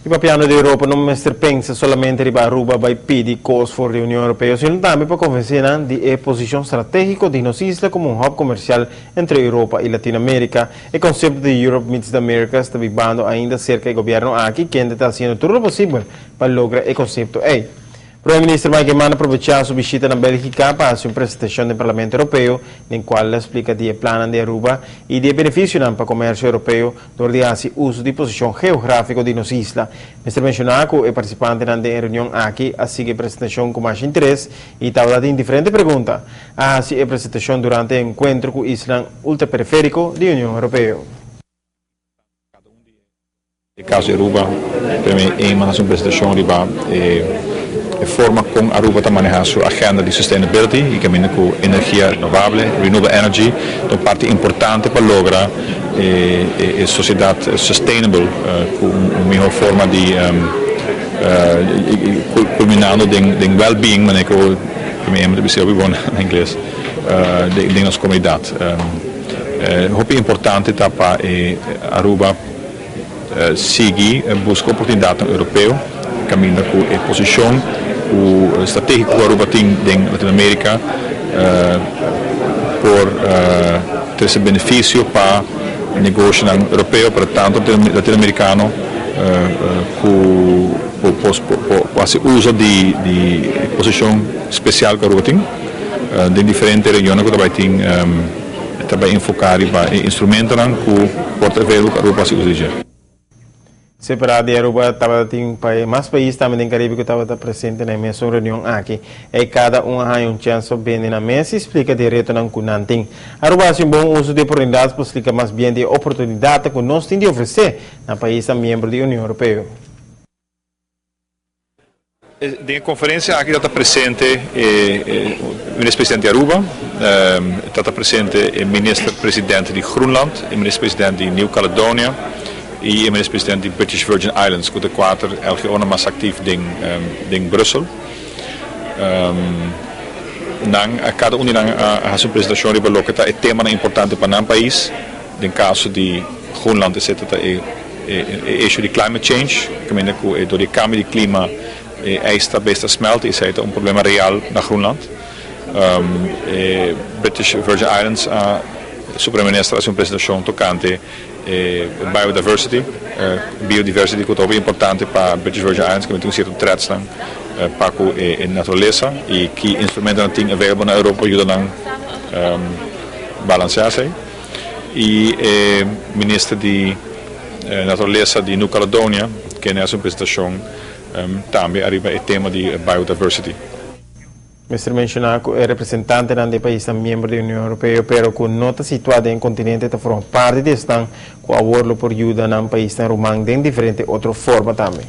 E papiando di Europa, no mester pensa solamente riba Aruba bay pidi cos for di Union Europeo, sino tambe pa convence nan di e posicion strategico di nos isla como un hub comercial entre Europa y Latinoamerica. E concepto di Europe meets the Americas ta bibando ainda cerca e gobierno aki, kende ta haciendo tur lo posibel pa logra e concepto ey. Prome Minister Mike Eman a aprovecha su bishita na Belgica pa haci un presentacion den Parlamento Europeo, den cual el a splica di e plannan di Aruba y di e beneficionan pa comercio Europeo door di haci uso di posicion geografico di nos isla. Mester menciona cu e participantenan den e reunion aki a sigui e presentacion cu mas interes y tabata tin diferente pregunta. A haci e presentacion durante e encuentro cu islan ultraperiferico di Union Europeo. E caso di Aruba, Premier Eman haci un presentacion riba e forma con Aruba ta maneha su agenda di sustainability y caminda cu energia renovable, renewable energy, ta un parti importante pa logra e sociedad sustainable cu un mihor forma di culminando den well-being, manera cu Premier Eman ta bisa hopi bon na ingles, den nos comunidad. Hopi importante ta pa Aruba sigui busca oportunidadnan Europeo, caminda cu e posicion cu strategico cu Aruba tin den Latinoamerica por trece beneficio pa negoshonan Europeo, pero tanto Latinoamericano cu por haci uso di posicion special cu Aruba tin den diferente regionnan cu ta bay tin. Ta bay enfoca riba e instrumentonan cu por ta available cu Aruba por haci uso di dje. Separa di Aruba tabata tin mas pais tambe den Caribe cu tabata presente na e mesun reunion aki. Ey cada un a haya un chens pa bende nan mes y splica di e retonan cu nan tin. Aruba haci un bon uso di oportunidad pa splica mas bien di e oportunidadnan cu nos tin di ofrece na paisnan miembro di Union Europeo. Den e conferencia aki ta presente e Minister President di Aruba, ta presente e Minister President di Groenland, e Minister President di New Caledonia y e Minister President di British Virgin Islands, cu ta cuater LGOnan mas actief den Brussel. Nan, cada un di nan a haci un presentacion riba loke ta e temanan importante pa nan pais. Den caso di Groenland esey ta e issue di climate change, caminda cu e dor di e cambio di clima e ijs ta bes ta smelt y esey ta un problema real na Groenland. E British Virgin Islands a su Prome Minister a haci un presentacion tocante e biodiversity, biodiversity cu ta hopi importante pa British Virgin Islands caminda tin un cierto threatsnan pa cu e naturalesa y ki instrumentonan tin available na Europa pa yuda nan balancea esey. Y e Minister di Naturalesa di New Caledonia kende a haci un presentacion tambe ariba e tema di biodiversity. Mester menciona cu e representantenan di e paisnan miembro di Union Europeo pero cu no ta situa den e continente ta forma parti di esnan cu awor lo por yuda nan paisnan ruman den diferente otro forma tambe.